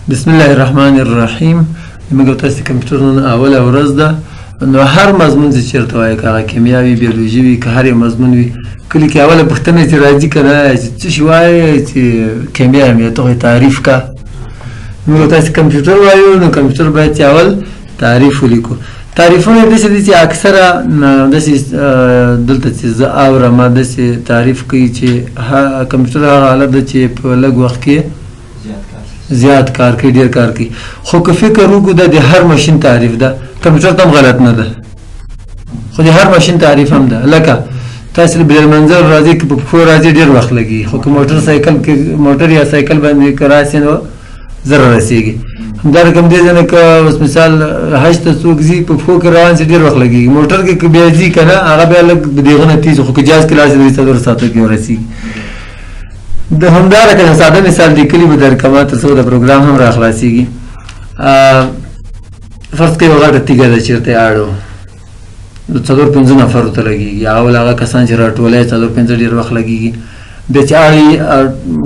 بسم الله الرحمن الرحیم. موږ تاسو کمپیوټر نن اوله ورځ ده، نو هر مضمون چې چېرته وایي، که هغه کیمیا وي، بیولوژي وي، که هر یو مضمون وي، کله کې اوله پوښتنه چې راځي که نه چې څه شي وایي، چې کیمیا مې ته خو تعریف کا. موږ تاسو کمپیوټر وایو، نو کمپیوټر باید چې اول تعریف ولیکو. تعریفونه داسې دي چې اکثره داسې دلته چې زه اورم داسې تعریف کوي چې کمپیوټر هغه آله ده چې په لږ وخت کې زیات کار کوي، ډېر کار کوي. خو که فکر وکړو دا د هر ماشین تعریف ده، کمپیوټر ته هم غلط نه ده، خو د هر ماشین تعریف هم ده. لکه تاسو له بلال منظر راځي، که په پښو راځي ډېر وخت لګي، خو که موټر سایکل کې موټر یا سایکل باندې که راسي نو زر رسېږي. همدا رقم دې ځای نه که اوس مثال حج ته څوک ځي، په پښو کې روان سي ډېر وخت لګېږي، موټر کې که بیا ځي که نه هغه بیا لږ دېغونه تېز، خو که جاز کې لاړ شي درې څلور ساعتو کې ورسېږي. د همدا رقم ساده مثال د کلي به درکمه تر څو د پروګرام هم را خلاصېږي. فرض کړئ یوه غټه تیږه ده چېرته یې اړو، نو څلور پنځه نفرو ته لګېږي. اول هغه کسان چې راټولوي څلور پنځه ډېر وخت لګېږي، بیا چې اړي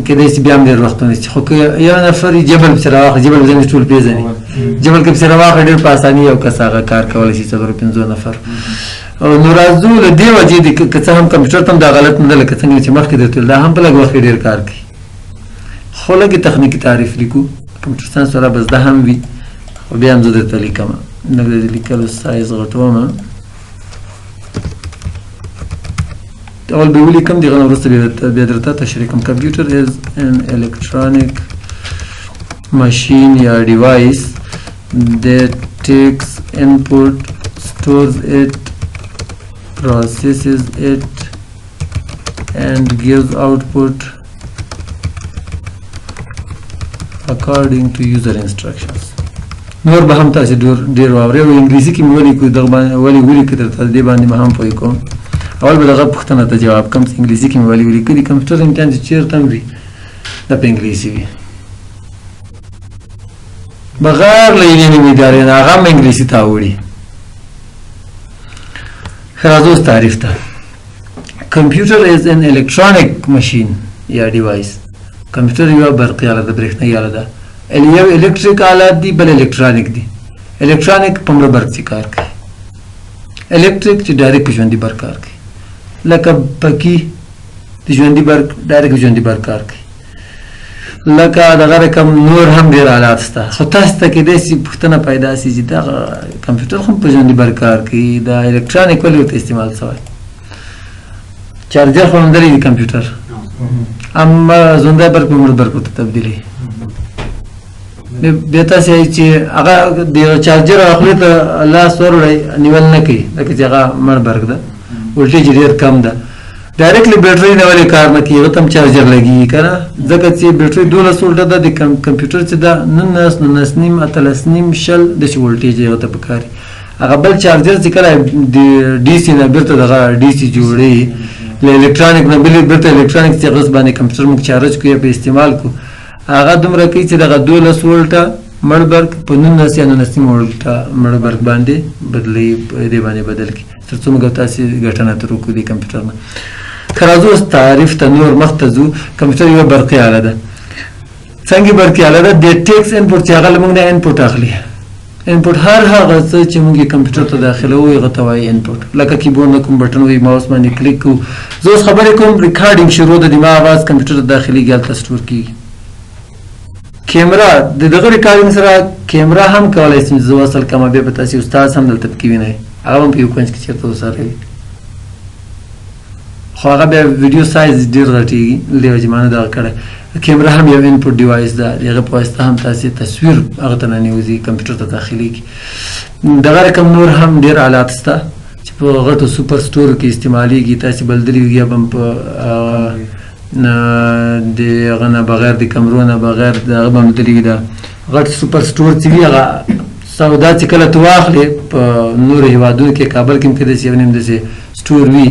کېدای شي بیا هم ډېر وخت ونیسي. خو که یو نفر یې جبل پسې راواخلي، جبل ځینې ټول پېژني، جبل که پسې راواخلي ډېر په اساني یو کس هغه کار کولی شي، څلور پنځو نفر. نو راځو له دې وجې د که څه هم کمپیوټر ته هم دا غلط نه ده، لکه څنګه چې مخکې درته ویل، دا هم په لږ وخت کې ډېر کار کوي، خو لږ تخنیکي تعریف لیکو. کمپیوټر ساینس والا به زده هم وي، خو بیا هم زه درته لیکم. لږ د لیکلو سایز غټوم، اول به ولیکم، دغه نه وروسته بیا درته تشریح کوم. Computer is an electronic machine یا device that takes input, stores it, processes it and gives output according to user instructions. نور به هم تاسو ډېر واورئ. او انګلیسي کې مې ولیکو، دغه باندې ولې ولیکو درته، دې باندې به هم پوه کوم. اول به دغه پوښتنه ته جواب کوم چې انګلیسي کې مې ولې ولیکو. د کمپیوټر امتحان چې چېرته هم وي دا په انګلیسي وي، بغیر له یوې نیمې ادارې نه هغه هم انګلیسي ته اوړي. ښه راځو اوس تعریف ته. Computer is an electronic machine یا device. کمپیوټر یوه برقي آله ده، برېښنايي آله ده. یو الکتریک آلات دي، بل الکترونیک دي. الکترونیک په مړه برق چې کار کوي، الکتریک چې ډایرکټ په ژوندي برق کار کوي، لکه پکي د ژوندي برق ډایرکټ په ژوندي برق کار کوي، لکه دغه رقم نور هم ډېر آلات شته. خو تاسو ته کېدای شي پوښتنه پیدا شي چې دغه کمپیوټر هم په ژوندي برق کار کوي، دا الکترونیک ولې ورته استعمال شوی؟ چارجر خو همدلی دی کمپیوټر، اما ژوندی برق په مړ برق ورته تبدیلوي. بیا تاسې چې هغه د چارجر خولې ته لاس وروړئ نیول نه کوي، ځکه چې هغه مړ برق ده، ولټیج ډېر کم ده. ډایرکټلی بیټرۍ نه ولې کار نه کوي؟ هغه ته هم چارجر لګېږي که نه، ځکه چې بیټرۍ 12 ولټه ده، د کمپیوټر چې ده 19، 19.5، 18.5، 20 داسې ولټیج هغه ته پکار وي. هغه بل چارجر چې کله د ډي سي نه بېرته دغه ډي سي جوړوي، له الکترونیک نه بل بېرته الکترونیک چې هغه باندې کمپیوټر موږ چارج کړو یا په استعمال کړو، هغه دومره کوي چې دغه 12 ولټه مړ برق په 19 یا 19.5 ولټه مړ برق باندې بدلوي، په دې باندې بدل کړي، تر څو موږ تاسې ګټنه تر وکړو د کمپیوټر نه. ښه راځو اوس تعریف ته نور مخته ځو. کمپیوټر یوه برقي آله ده. څنګه برقي آله ده؟ د takes input چې هغه له موږ نه input اخلي. input هر هغه څه چې موږ یې کمپیوټر ته داخلوو هغه ته وایي input. لکه کیبورډ نه کوم بټن وي، ماوس باندې کلیک کوو، زه اوس خبرې کوم، recording شروع ده، د ما اواز کمپیوټر ته داخلېږي، هلته store کېږي. کیمره د دغه recording سره کیمره هم کولی شم چې زه وصل کړم، بیا به تاسې استاد هم دلته پکې وینئ، هغه هم په یو کنج کې چېرته ورسره وي، خو هغه بیا ویډیو سایز ډېر غټېږي، له دې وجې ما نه دغه کړی. کیمره هم یو input device ده، د هغه په واسطه هم تاسې تصویر هغه ته ننوځي، کمپیوټر ته داخلېږي. دغه رقم نور هم ډېر آلات شته چې په غټو super store کې استعمالېږي، تاسې بلدلي وي، یا به هم په د هغه نه بغیر د کمرو نه بغیر د هغه به هم لیدلي وي. دا غټ super store چې وي هغه سودا چې کله ته واخلې په نورو هېوادونو کې، کابل کې هم کېدای شي یو نیم داسې store وي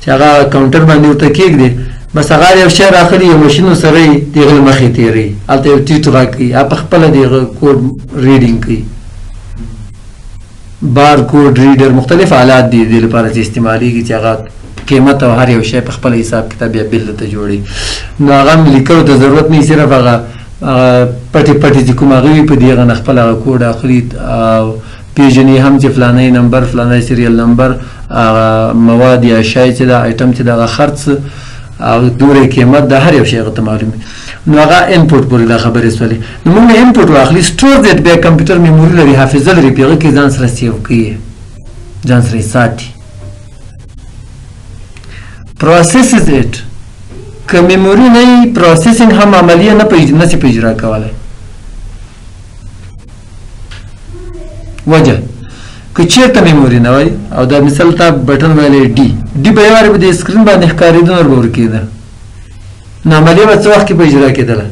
چې هغه کاونټر باندې ورته کېږدي، بس هغه یو شی راخلي، یو ماشین ورسره یې د هغه له مخې تېروي، هلته یو ټیټ غږ کوي، هغه په خپله د هغه code reading کوي، bar code reader، مختلف آلات دي دې لپاره چې استعمالېږي چې هغه قیمت او هر یو شی په خپل حساب کتاب بیا بل ته جوړي. نو هغه هم لیکلو ته ضرورت نه، صرف هغه پټې پټې چې کوم هغه وي په دې هغه نه خپل هغه کوډ اخلي او پیژني هم چې فلانی نمبر، فلانی serial number، هغه مواد یا شی چې دا آیټم چې دغه خرڅ او دومره قیمت د هر یو شی هغه ته معلوم وي. نو هغه input پورې دا خبرې سولې. نو موږ input واخلي، store that بیا کمپیوټر memory لري، حافظه لري، په هغه کې ځان سره save کوي، ځان سره یې ساتي. processes it، که memory نه وي processing هم عملیه نه سي په اجرا کولی. وجه که چېرته memory نه وای، او دا مثال تا button ویلی D، D به یو وارې په دې screen باندې ښکارېده، نور به ورکېده، نو عملیه به څه وخت کې په اجرا کېدله؟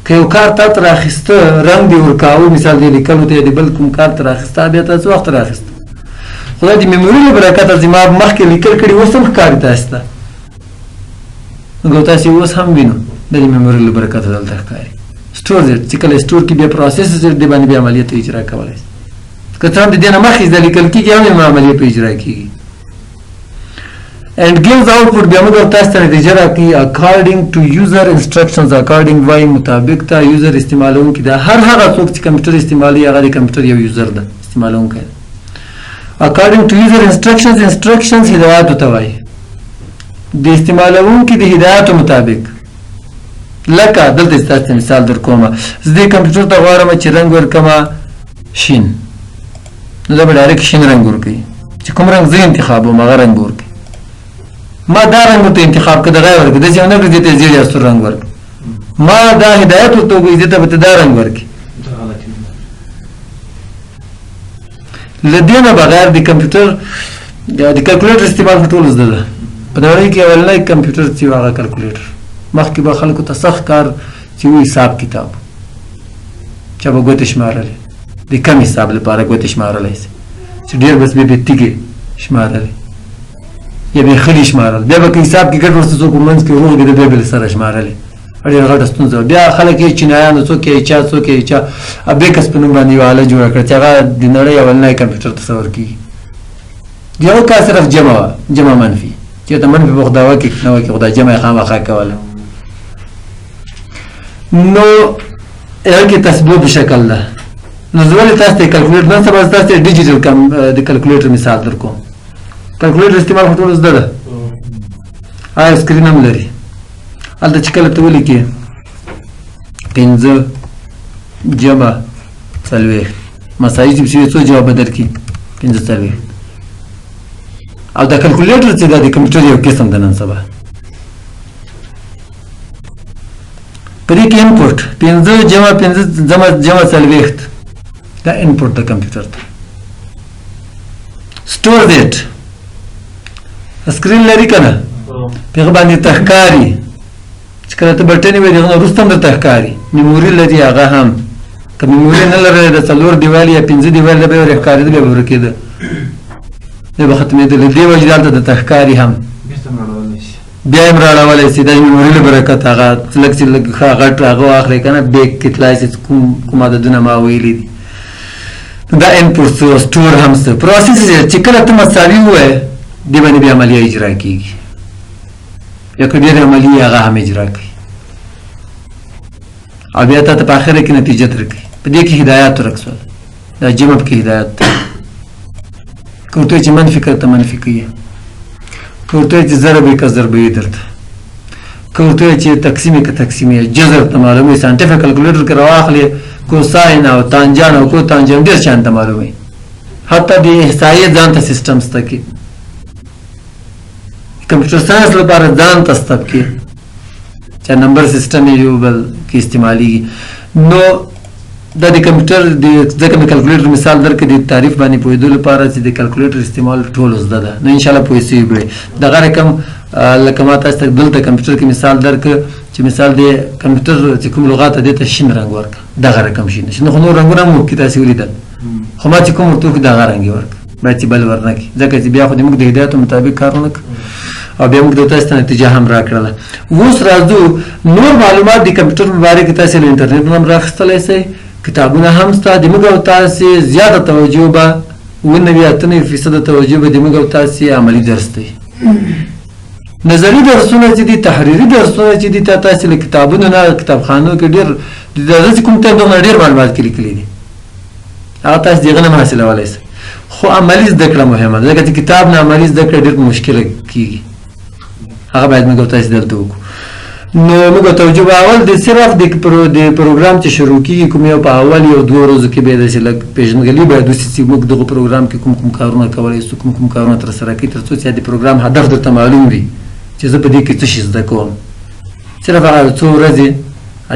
که یو کار تا ته راخیسته، رنګ دې ورکاوه، مثال دې لیکلو ته د بل کوم کار ته راخیسته، بیا تا څه وخت راخیسته؟ خدای د memory له برکته چې ما مخکې لیکل کړي اوس هم ښکاري تاسې ته، نو تاسې اوس هم وینو د دې memory له برکته دلته ښکاري. store that چې کله store کې بیا process دې باندې بیا عملیه ته اجرا کولی شي. که څه هم د دې نه مخکې دا لیکل کېږي هم عملیه په اجرا کېږي. And gives output بیا موږ تاسو ته نتیجه راکوي according to user instructions. According وایي مطابق ته user استعمالوونکي ده، هر هغه څوک چې کمپیوټر استعمالوي هغه د کمپیوټر یو user ده، استعمالوونکی ده. According to user instructions، instructions هدایاتو ته وایي، د استعمالوونکي د هدایاتو مطابق. لکه دلته تاسو ته مثال در کوم، زه دې کمپیوټر ته غواړم چې رنګ ورکړم شین، نو دا به direct شین رنګ ورکوي، چې کوم رنګ زه انتخابوم هغه رنګ ورکوي. ما دا رنګ ورته انتخاب کړ، دغه یې ورکړ، داسې ونه کړ چې ته زیړ یا سور رنګ ورکړ، ما دا هدایت ورته وکړ چې ته به ته دا رنګ ورکړې. له دې نه بغیر د کمپیوټر د کلکولیټر استعمال خو ټولو زده ده. په نړۍ کې اولنی کمپیوټر چې و هغه کلکولیټر، مخکې به خلکو ته سخت کار چې و حساب کتاب، چا به ګوتې شمارلې، د کم حساب لپاره ګوتې شمارلی سي، چې ډېر بس بیا به تیږې شمارلې یا به یې خلي شمارل، بیا به که حساب کې ګډ ورته څوک په منځ کې روغ کېده بیا به له سره شمارلې، ډېره غټه ستونزه وه. بیا خلک یې چینایانو څوک یې چا څوک یې چا abacus په نوم باندې یوه آله جوړه کړه چې هغه د نړۍ اولنی کمپیوټر تصور کېږي. یو کار صرف جمع وه، جمع منفي، چې ته منفي به خدا وکړي نه وکړي، خدا جمع یې خامخا کوله. نو هغه کې تسبیح په شکل ده. نو زه ولې تاسو ته کلکولیټر نن سبا تاسو ته ډیجیټل کم د کلکولیټر مثال در کوم. کلکولیټر استعمال خو ټولو زده ده، آیا screen هم لري. هلته چې کله ته ولیکې 5 جمع 40 مساوي چې څو جواب به درکړي؟ 45. او دا کلکولیټر چې دا د کمپیوټر یو قسم ده نن سبا، په دې کې input 5 جمع 5 جمع 40 دا input د کمپیوټر ته. store that screen لري که نه، په هغه باندې ته ښکاري چې کله ته button وې د هغه نه وروسته هم درته ښکاري. memory لري هغه هم، که memory نه لرلی د 4 دیوالي یا 5 دیوالي به ورې ښکارېده، بیا به ورکېده، بیا به ختمېده. له دې وجې دلته درته ښکاري هم، بیا یې هم راړولی سي. دا memory له برکته هغه لږ چې لږ ښه غټ هغه واخلې که نه، بیک کې تلای سي، کوم عددونه ما ویلي دي. دا input څه، store هم څه، process چې کله ته مساوي ووایې دې باندې بیا عملیه اجرا کېږي، یا که ډېرې عملیې هغه هم اجرا کوي، او بیا تا ته په اخره کې نتیجه درکوي. په دې کې هدایات ورک سول، دا جمع پکې هدایت دی. که ورته چې منفي کړه ته منفي کوي، که ورته چې ضرب یې که ضرب یې درته، که ورته چې تقسیم یې که تقسیم یې، جذر ته معلوموي. scientific calculator که راواخلې cosine او tangent او cotangent ډېر شیان ته معلوموي، حتی د احصایې ځان ته سیستم شته کې، computer science لپاره ځان ته شته کې چې number system یې یو بل کې استعمالیږي. نو دا د کمپیوټر د ځکه مې کلکولیټر مثال درکړ د تعریف باندې پوهېدو لپاره چې د کلکولیټر استعمال ټولو زده ده. نو انشاءالله پوه سوي به وي. دغه رقم لکه ما تاسو ته دلته کمپیوټر کې مثال درکړ چې مثال د کمپیوټر چې کوم لغات دی ته شین رنګ ورکړه، دغه رقم شین شین خو نور رنګونه هم وکړي تاسې ولیدل، خو ما چې کوم ورته وکړ دغه رنګ یې ورکړ، باید چې بل ورنه کړي، ځکه چې بیا خو د موږ د هدایاتو مطابق کار ونه کړ او بیا موږ د تاسو ته نتیجه هم راکړله. اوس راځو نور معلومات د کمپیوټر په باره کې تاسې له انټرنیټ نه هم راخیستلی سئ، کتابونه هم سته. د موږ او تاسې زیاته توجه به 97 98% توجه به د موږ او تاسې عملي درس دی. نظري درسونه چې دي، تحریري درسونه چې دي، تاسې له کتابونو نه، کتابخانو کې ډېر د کوم ټایم دغه ډېر معلومات کې لیکلي دي، هغه تاسې د هغه نه حاصلولی شئ. خو عملي زده کړه مهمه ده، ځکه چې کتاب نه عملي زده کړه ډېر مشکله کېږي. هغه باید موږ تاسې دلته وکړو. نو موږ توجه به اول د صرف د پروګرام چې شروع کېږي کوم یو په اول یو دوو ورځو کې به داسې لږ پېژندګلوي باید وشي چې موږ دغه پروګرام کې کوم کوم کارونه کولی شو، کوم کوم کارونه ترسره کوي، تر څو چې د پروګرام هدف درته معلوم وي چې زه په دې کې څه شي زده کوم. صرف هغه څو ورځې،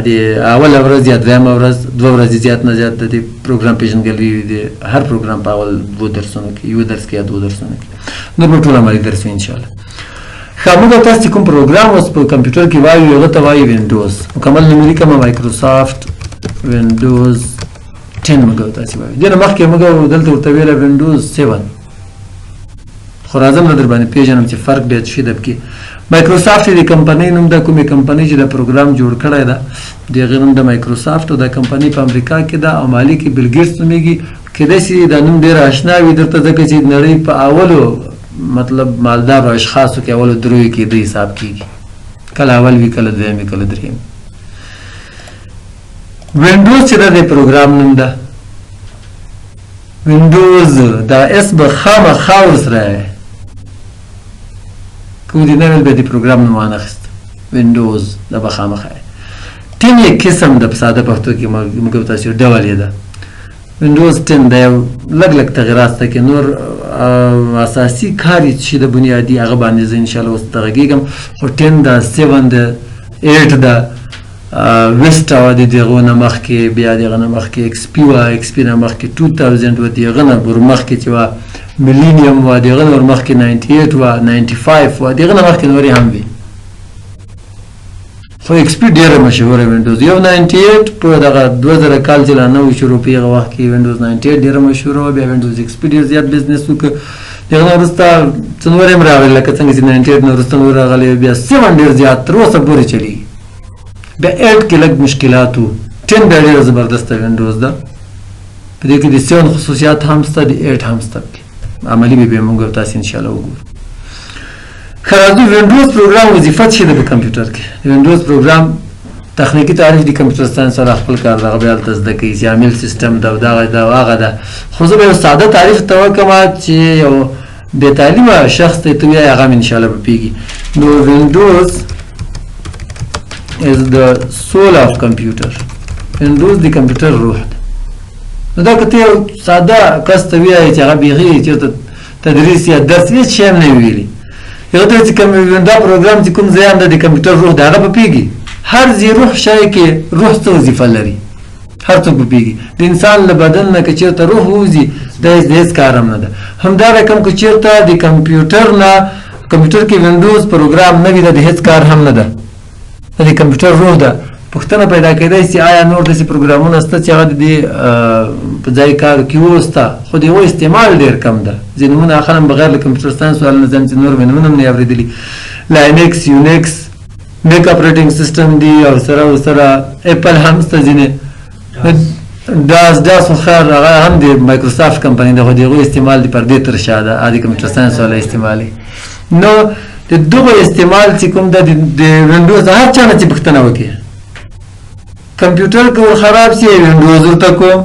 د اوله ورځ یا دویمه ورځ، دوه ورځې زیات نه زیات د دې پروګرام پېژندګلوي وي، د هر پروګرام په اول دوو درسونو کې، یو درس کې یا دوو درسونو کې، نور به ټول عملي درس وي انشاءالله. ښه، موږ تاسو چې کوم پروګرام اوس په کمپیوټر کې وایو هغه ته وایي وینډوز. مکمل نوم یې لیکم مایکروسافټ وینډوز 10 موږ تاسو وایو. دې نه مخکې موږ دلته ورته ویله وینډوز 7، خو راځم نه در باندې پېژنم چې فرق بیا څه شي ده پکې. مایکروسافټ د کمپنۍ نوم ده، کومې کمپنۍ چې دا پروګرام جوړ کړی ده د هغې نوم ده مایکروسافټ، او دا کمپنۍ په امریکا کې ده او مالک یې بیل ګیټس نومېږي. کېدای شي دا نوم ډېر آشنا وي درته، ځکه چې نړۍ په اولو مطلب مالدارو اشخاصو کې اولو دریو کې دی حساب کېږي، کله اول وي، کله دویم وي، کله دریم. وینډوز چې ده د پروګرام نوم ده، وینډوز دا اس به خامخا ورسره که دې نه ویل بیا د پروګرام نوم وانه خیست. وینډوز دا به خامخا وي. 10 یې قسم ده، په ساده پښتو کې موږ تاسو ډول یې ده. وینډوز 10 دا یو لږ لږ تغیرات شته کې، نور اساسي کار یې چې د بنیادي هغه باندې زه انشاءالله اوس ته غږېږم. خو 10 ده، 7 ده، 8 ده، ویسټا وه د دغو نه مخکې، بیا د هغه نه مخکې ایکس پي وه، ایکس پي نه مخکې 2000 وه، د هغه نه ورمخکې چې وه میلینیم وه، د هغه نه ورمخکې 98 وه، 95 وه، د هغه نه مخکې نورې هم وې. خو ایکس پي ډېره مشهوره وینډوز، یو 98 په دغه 2000 کال چې لا نه و شروع په هغه وخت کې وینډوز 98 ډېره مشهوره وه. بیا وینډوز ایکس پي ډېر زیات بزنس وکړ. د هغه نه وروسته څه نورې هم راغلې، لکه څنګه چې 98 نه وروسته نور راغلې، بیا 7 ډېر زیات تر اوسه پورې چلېږي. بیا 8 کې لږ مشکلات وو، 10 بیا ډېره زبردسته وینډوز ده، په دې کې د 7 خصوصیات هم شته، د 8 هم شته پکې. عملي به بیا موږ تاسې انشاءالله وګورو. ښه، راځو وینډوز پروګرام وظیفه څه ده په کمپیوټر کې. د وینډوز پروګرام تخنیکي تعریف د کمپیوټر ساینس سره خپل کار دغه بیا هلته زده کوي چې عامل سیستم ده او دغه ده او هغه ده. خو زه به یو ساده تعریف ته وکړم چې یو بې تعلیمه شخص ته ته وایې هغه هم انشاءالله به پوهېږي. نو وینډوز is the soul of computer. وینډوز د کمپیوټر روح ده. نو دا که ته یو ساده کس ته وایې چې هغه بیخي چېرته تدریس یا درس هېڅ شی هم نه وي ویلي، هغه ته چې کوم دا پروګرام چې کوم ځای هم ده د کمپیوټر روح ده، هغه به پوهېږي. هر ذي روح شی کې روح څه وظیفه لري، هر څوک به پوهېږي. د انسان له بدن نه که چېرته روح ووځي دا هېڅ کار هم نه ده. همدا رقم که چېرته د کمپیوټر نه کمپیوټر کې وینډوز پروګرام نه وي، دا د هېڅ کار هم نه ده، دا د کمپیوټر روح ده. پوښتنه پیدا کېدای شي آیا نور داسې پروګرامونه شته چې هغه د دې په ځای کار کې وسته، خو د هغو استعمال ډېر کم ده. ځینې نومونه اخلم بغیر له کمپیوټر ساینس والا نه، ځم چې نور مې نومونه هم نه اورېدلي. لاینکس، یونکس، میک اپریټینګ سیستم دی، او سره ورسره اپل هم شته ځینې ډاس. ډاس خو خیر هغه هم د مایکروسافټ کمپنۍ ده، خو د هغو استعمال د پردې تر شا ده، د کمپیوټر ساینس والا استعمالوي. نو د دغو استعمال چې کوم ده د وینډوز، هر چا نه چې پوښتنه وکړي کمپیوټر که ور خراب شي وینډوز ورته کوم،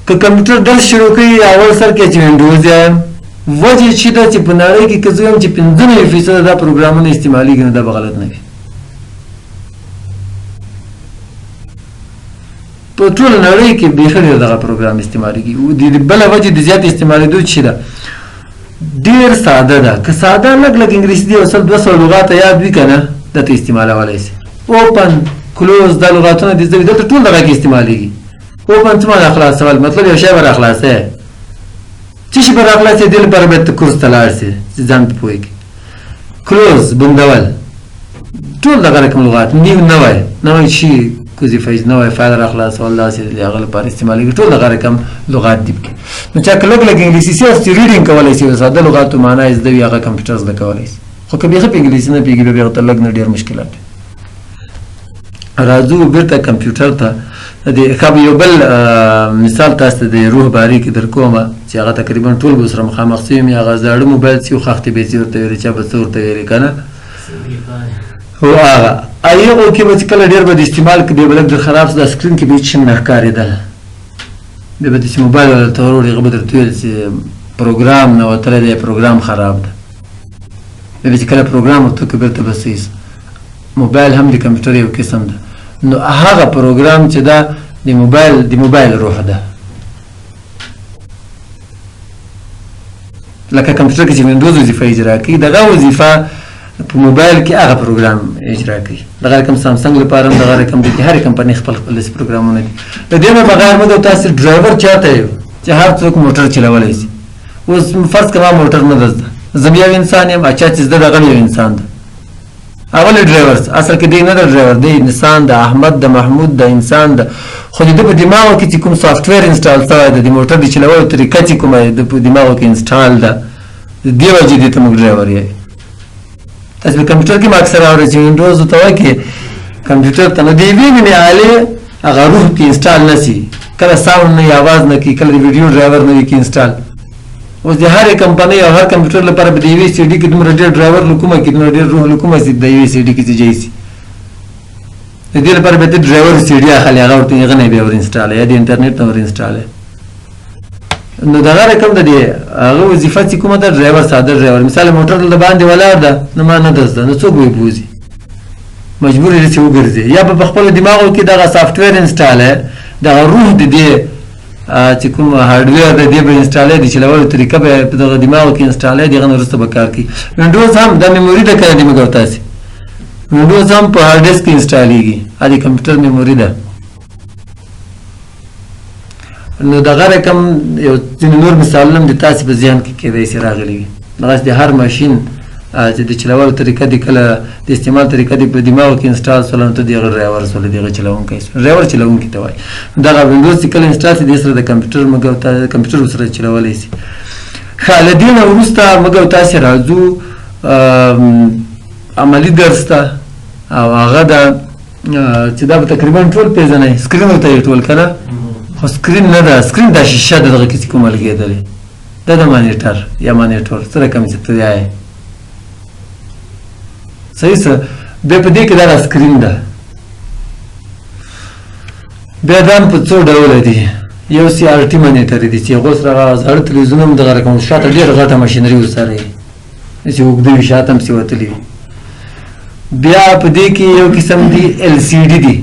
که کمپیوټر درس شروع کوي اول سر کې چې وینډوز یم. وجه چې ده چې په نړۍ کې که زه وایم چې 95% دا پروګرامونه استعمالېږي، نو دا به غلط نه وي. په ټوله نړۍ کې بیخي ډېر دغه پروګرام استعمالېږي. د بله وجه د زیات استعمالېدو چې ده ډېر ساده ده، که ساده لږ لږ انګلیسي دی او 100-200 لغاته یاد وي که نه، دا ته استعمالولی شي. اوپن، کلوز، دا لغاتونه دي زده وي، دلته ټول دغه کې استعمالېږي. اوپن څه معنا؟ خلاصول، مطلب یو شی به راخلاصوې، څه شي به راخلاصې، دې لپاره باید ته کورس ته لاړ شې چې ځان په پوه کړې. کلوز بندول، ټول دغه رقم لغات. نیو نوی، نوی شي وظیفه یې نوی فایل راخلاصول، داسې د هغه لپاره استعمالېږي. ټول دغه رقم لغات دي پکې. نو چا که لږ لږ انګلیسي سي او ریډینګ کولی شي، ساده لغاتو معنا یې زده وي، هغه کمپیوټر زده کولی شي. خو که بیخي په انګلیسي نه پوهېږي، بیا به هغه ته لږ نه ډېر مشکلات وي. راځو بیرته کمپیوټر ته. د ښه یو بل مثال تاسو ته د روح باري کې در کوم چې هغه تقریبا ټول به سره مخامخ سوي مې، هغه زاړه موبایل چې خښتې به چې ورته ویلې، چا به څه ورته ویلې که نه، هو هغه هغو کې به چې کله ډېر به د استعمال کې بیا به لږ در خراب سو، دا سکرین کې به هېڅ شی نه ښکارېدل. بیا به داسې موبایل ورته وروړي، هغه به درته ویل چې پروګرام نه وتلی دی، پروګرام خراب ده. بیا به چې کله پروګرام ورته وکړي بېرته به صحیح سو. موبایل هم د کمپیوټر یو قسم ده، نو هغه پروګرام چې ده د موبایل روح ده. لکه کمپیوټر کې چې وینډوز وظیفه اجرا کوي، دغه وظیفه په موبایل کې هغه پروګرام اجرا کوي. دغه رقم سامسونګ لپاره هم دغه رقم دی، هرې کمپنۍ خپل خپل داسې پروګرامونه دي. له دې نه بغیر موږ تاسې ډرایور چاته یو چې هر څوک موټر چلولی شي. اوس فرض که ما موټر نه ده زده، زه یو انسان یم، چا چې زده ده هغه یو انسان ده. اول ډرایور اصل کې دی نه ده ډرایور، دی انسان ده، احمد ده، محمود ده، انسان ده. خو د ده په دماغو کې چې کوم سافټویر انسټال سوی ده، د موټر د چلولو طریقه چې کومه ده په دماغو کې انسټال ده، د دې وجې دې ته موږ ډرایور یې. تاسو په کمپیوټر کې ما اکثره اورئ چې وینډوز ته وایي کمپیوټر ته، نو د یوې نیمې آلې هغه روح کې انسټال نه سي، کله sound نه وي، اواز نه کوي، کله د ویډیو ډرایور نه وي کې انسټال. اوس د هرې کمپنۍ او هر کمپیوټر لپاره به د یوې سي ډي کې دومره ډېر ډرایور له کومه کې دومره ډېر روح له کومه سي د یوې سي ډي کې چې جای سي. د دې لپاره به ته ډرایور سي ډي اخلې، هغه ورته هغه نه بیا ور انسټالوې یا د انټرنېټ نه ور انسټالوې. نو دغه رقم د دې هغه وظیفه چې کومه ده، ډرایور، ساده ډرایور، مثال موټر دلته باندې ولاړ ده، نو ما نه ده زده، نو څوک به یې بوځي؟ مجبور یې چې وګرځي، یا به په خپلو دماغو کې دغه سافټویر انسټالوې، دغه روح د دې چې کوم هارډویر د دې به انسټالوې، د چلولو طریقه به په دغه دماغو کې انسټالوې، د هغه نه وروسته به کار کوي. وینډوز هم دا میموري ده که نه دی موږ او تاسې، وینډوز هم په هارډ ډیسک کې انسټالېږي، د کمپیوټر میموري ده. نو دغه رقم یو ځینې نور مثالونه هم د تاسې په ذهن کې کېدای شي راغلي وي. دغسې د هر ماشین چې د چلولو طریقه دې کله د استعمال طریقه دې په دماغو کې انسټال سوله، نو ته د هغه ډرایور سوله، د هغه چلوونکی سو، ډرایور چلوونکي ته وایي. دغه وینډوز چې کله انسټال سي، دې سره د کمپیوټر موږ او کمپیوټر سره چلولی سي. ښه، له دې نه وروسته موږ او تاسې راځو عملي درس ته، او هغه ده چې دا به تقریبا ټول پېژنئ، سکرین ورته یې ټول که نه، خو سکرین نه ده، سکرین دا شیشه ده دغه کې چې کومه لګېدلې ده، د مانیټر یا مانیټور څه رقم چې ته یې صحیح څه، بیا په دې کې دغه سکرین ده. بیا دا هم په څو ډوله دي، یو سي آر ټي مانیټر دي چې هغو سره هغه زاړه تلویزیون هم دغه رقم شاته ډېره غټه ماشینري ورسره وي چې اوږده وي، شاته هم پسې وتلي وي. بیا په دې کې یو قسم دي ال سي ډي دي،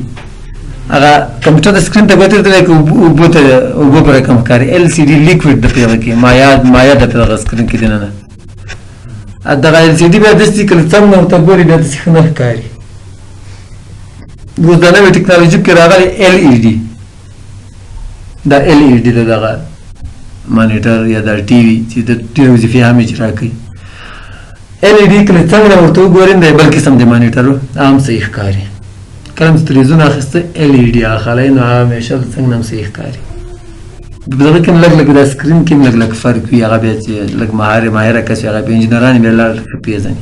هغه کمپیوټر د سکرین ته ګوتې ورته لکه اوبو ته اوبو په رقم ښکاري، ال سي ډي لیکویډ ده په هغه کې، مایع ده په دغه سکرین کې دننه. دغه ال سي ډي بیا داسې کله څنګه ورته ګوري بیا داسې ښه نه ښکاري. اوس دا نوې ټکنالوژي کې راغلې ال ای ډي، دا ال ای ډي ده دغه مانیټر یا دا ټي وي چې د ډېرې وظیفې هم اجرا کوي. ال ای ډي کله څنګه ورته وګورې دا بل قسم د مانیټر هم صحیح ښکاري. کله چې تلویزیون اخیسته ال ای ډي اخلئ، نو هغه همیشه څنګه هم صحیح ښکاري. په دغه کې هم لږ لږ دا سکرین کې هم لږ لږ فرق وي، هغه بیا چې لږ ماهره کس وي، هغه بیا انجینران بیا لږ ښه پېژني.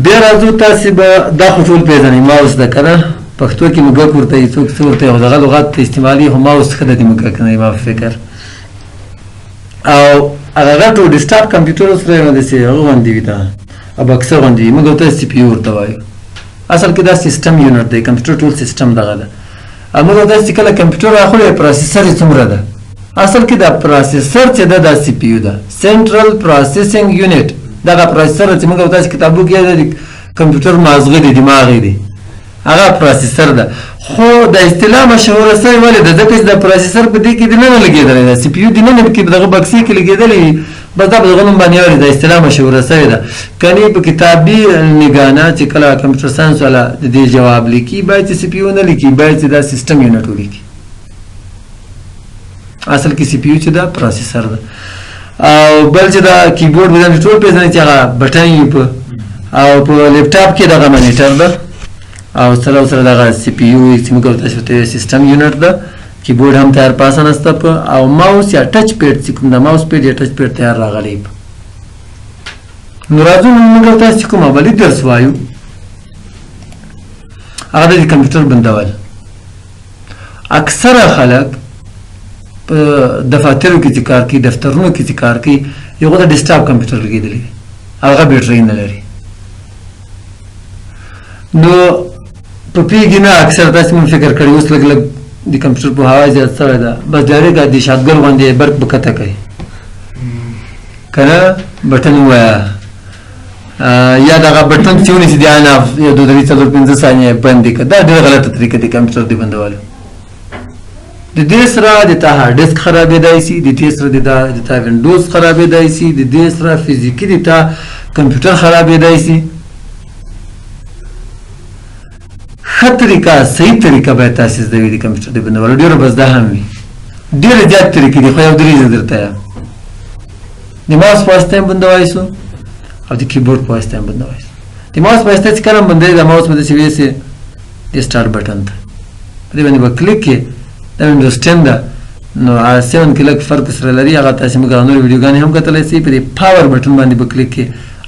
بیا راځو تاسې به دا خو ټول پېژنئ، ماوس ده که نه، پښتو کې موږک ورته وایي، څوک څه ورته وایي، خو دغه لغت ته استعمالوي، خو ماوس ښه ده د موږک نه ما په فکر. او هغه غټو ډیسکټاپ کمپیوټر سره یې داسې هغه غوندې وي، دا بکسه غوندې وي، موږ ورته سي پي یو ورته وایو. اصل کې دا سیستم یونټ دی، کمپیوټر ټول سیستم دغه ده. موږ داسې کله کمپیوټر راخلو پروسیسر یې څومره ده، اصل کې دا پروسیسر چې ده دا سي پي یو ده، سنټرل پروسیسینګ یونټ. دغه پروسیسر چې موږ تاسې کتابو کې د کمپیوټر مازغه دی، دماغ دی، هغه پروسیسر ده. خو د اصطلاح مشهوره سوې ولې ده؟ ځکه چې دا پروسیسر په دې کې دننه لګېدلی ده، سي پي یو دننه کې په دغه بکسې کې لګېدلی وي، بس دا په دغه نوم باندې اوري، دا اصطلاح مشهوره سوې ده. کني په کتابي نګانه چې کله کمپیوټر ساینس والا د دې جواب لیکي، باید چې سي پي یو نه لیکي، باید چې دا سیستم یونټ ولیکي. اصل کې سي پي یو چې دا پروسیسر ده. او بل چې دا کیبورډ به ټول پېژنئ چې هغه بټن یې په او په لپټاپ کې دغه مانیټر ده، او سره سره دغه سي پي یو چې موږ ورته ورته سیستم یونټ ده، کیبورډ هم تیار پاسه نسته په، او ماوس یا ټچ پیډ چې کوم د ماوس پیډ یا ټچ پیډ تیار راغلی. نو راځو نن موږ تاسو کوم عملي درس وایو، هغه د کمپیوټر بندول. اکثره خلک په دفاترو کې چې کار کوي، دفترونو کې چې کار کوي، یو د ډیسکټاپ کمپیوټر لګېدلی وي، هغه بیټرۍ نه لري. نو په پیږي نه، اکثر داسې مونږ فکر کړی، اوس لږ لږ د کمپیوټر پوهاوی زیات سوی ده، بس ډایرکټ د شاتګل غوندې برق به کته کوي که نه بټن ووایه، یا دغه بټن چې ونیسي د آن اف یو دوه درې څلور پنځه ثانیې بند کړه. دا ډېره غلطه طریقه د کمپیوټر د بندولو. د دې سره د تا هارډ ډیسک خرابېدای سي، د دې سره د تا وینډوز خرابېدای سي، د دې سره فزیکي د تا کمپیوټر خرابېدای سي. ښه طریقه، صحیح طریقه باید تاسې زده وي د کمپیوټر د بندولو. ډېرو به زده هم وي، ډېرې زیات طریقې دي، خو یو درې زه درته یم. د ماوس په واسطه هم بندوای سو او د کیبورډ په واسطه هم بندوای سو. د ماوس په واسطه چې کله هم بندوي، د ماوس به داسې ویسې د سټارټ بټن ته، په دې باندې به کلیک کړې. دا وینډوز 10 ده، نو 7 کې لږ فرق سره لري، هغه تاسې موږ نورې ویډیوګانې هم کتلی سئ. په دې power button باندې به کلیک کړې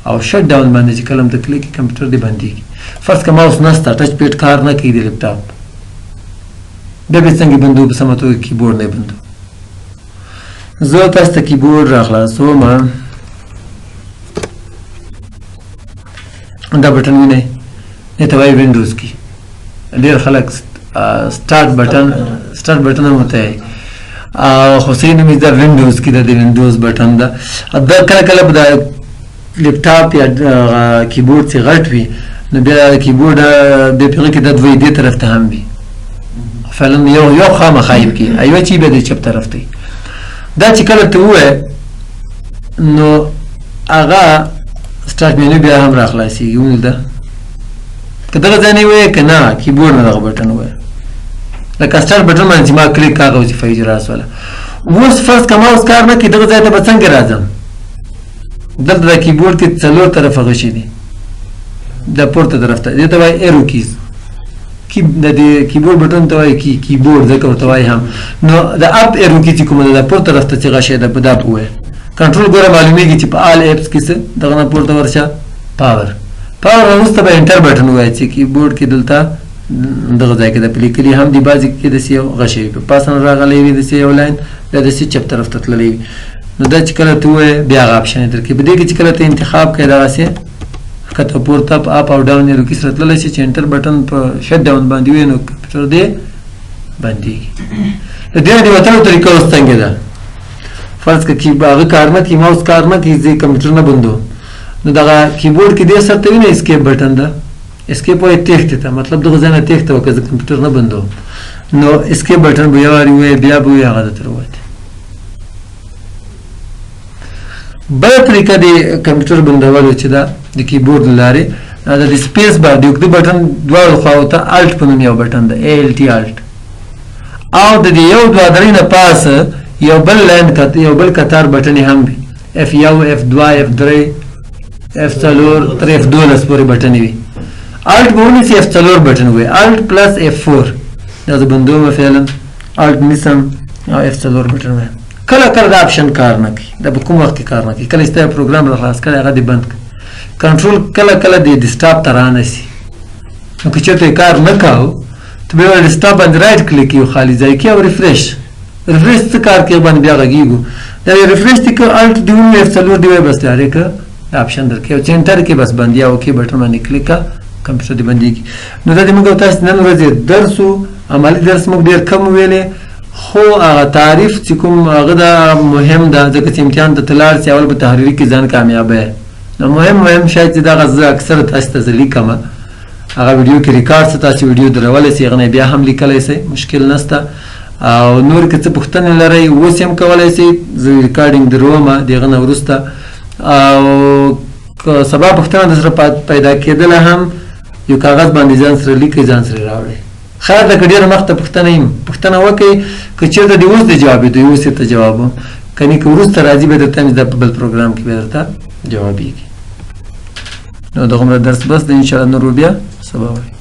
او shut down باندې چې کله هم ته کلیک کړې، کمپیوټر دې بندېږي. فرض که ماوس نسته، touch pad کار نه کوي د لپټاپ، بیا به څنګه بندو؟ په سمه توګه کیبورډ نه بندو. زه تاسو ته کیبورډ راخلاصوم، دا بټن وینئ، دې ته وایي وینډوز کې. ډېر خلک start button، start button هم ورته وایي، خو صحیح نوم یې دا وینډوز کې ده، د وینډوز بټن ده. دا کله کله به د لپټاپ یا کیبورډ چې غټ وي، نو بیا کیبورډ بیا په هغه کې دا دوی دې طرف ته هم وي، فعلا یو یو خامخا یې کې یوه چې بیا د چپ طرف ته. دا چې کله ته ووایې نو هغه start menu بیا هم راخلاصېږي. ولیده که دغه ځای نه وایې که نه کیبورډ نه دغه بټن ووایه، لکه start button باندې چې ما کلیک کړه، هغه وظیفه اجرا سوله. اوس فرض که ماوس کار نه کوي، دغه ځای ته به څنګه راځم؟ دلته د کیبورډ کې څلور طرفه غشي دي، د پورته طرف ته، دې ته وایي arrow keys، د دې کیبورډ بټن ته وایي کی کیبورډ ځکه ورته وایي هم. نو د up arrow key چې کومه ده، د پورته طرف ته چې غشی ده، په دا به ووایې. کنټرول ګوره معلومیږي چې په all apps کې څه دغه نه پورته ورشه، power، power وروسته به enter button ووایې چې کیبورډ کې دلته دغه ځای کې د لیکلي هم دي، بعضې کې داسې یو غشی وي، په پاسه نه راغلی وي داسې یو line، بیا داسې چپ طرف ته تللی وي. نو دا چې کله ته ووایې بیا هغه option یې درکوي. په دې کې چې کله ته انتخاب کړې، دغسې ښکته پورته په up او down arrow key سره تللی شي، چې enter button په shut down باندې وي، نو کمپیوټر دې بندېږي. د دې نه د وتلو طریقه اوس څنګه ده؟ فرض که هغه کار نه کوي، ماوس کار نه کوي، زه کمپیوټر نه بندوم، نو دغه کیبورډ کې دې سر ته وینئ escape button ده. escape وایي تېښتې ته، مطلب دغه ځای نه تېښته وکړه، زه کمپیوټر نه بندوم. نو escape button به یو واري ووایې، بیا به وایې هغه درته راووتې. بله طریقه د کمپیوټر بندولو چې ده د کیبورډ له لارې، دا د space bar د اوږده بټن دواړو خواو ته Alt په نوم یو بټن ده، ALT Alt، او د دې یو دوه درې نه پاسه یو بل line یو بل کتار بټنې هم وي، F یو، F دوه، F درې، F څلور تر F 12 پورې بټنې وي. Alt به ونیسي، F څلور بټن وي، Alt plus F four، دا زه بندوم فعلا، Alt نیسم او F څلور بټن وي. کله کله دا option کار نه کوي، دا په کوم وخت کې کار نه کوي؟ کله چې ته پروګرام را خلاص کړې هغه دې بند کړ، کنټرول کله کله د ډیسکټاپ ته رانه سي، نو که چېرته یې کار نه کاوه، ته بیا ډیسکټاپ باندې right click یو خالي ځای کې او refresh، refresh څه کار کوي باندې بیا غږېږو. دا refresh دې که Alt دې ونیوي، F څلور دې وایي، بس ډایرکټ دا option درکوي، او چې enter کې بس بندي او OK button باندې کلیک کړه، کمپیوټر دې بندېږي. نو دا د موږ او تاسو نن ورځې درس و، عملي درس موږ ډېر کم وویلې، خو هغه تعریف چې کوم هغه دا مهم ده، ځکه چې امتحان ته لاړ سې اول په تحریري کې ځان کامیابه. نو مهم مهم شی چې دغه زه اکثره تاسو ته زه لیکم، هغه ویډیو کې ریکارډ څه تاسو ویډیو درولی سئ، هغه نه بیا هم لیکلی سئ، مشکل نشته. او نور که څه پوښتنې لرئ اوس یې هم کولی سئ، زه recording دروم د هغه نه وروسته. او که سبا پوښتنه در سره پیدا کېدله هم یو کاغذ باندې ځان سره لیکئ، ځان سره راوړئ. خیر ده که ډېره مخته پوښتنه یم، پوښتنه وکړئ، که چېرته د اوس د جواب دی اوس یې ته جواب وم، کنې که وروسته راځي بیا درته دا په بل پروګرام کې بیا درته جوابېږي. نو دغومره درس بس دی، انشاءالله نور بیا سبا وایو.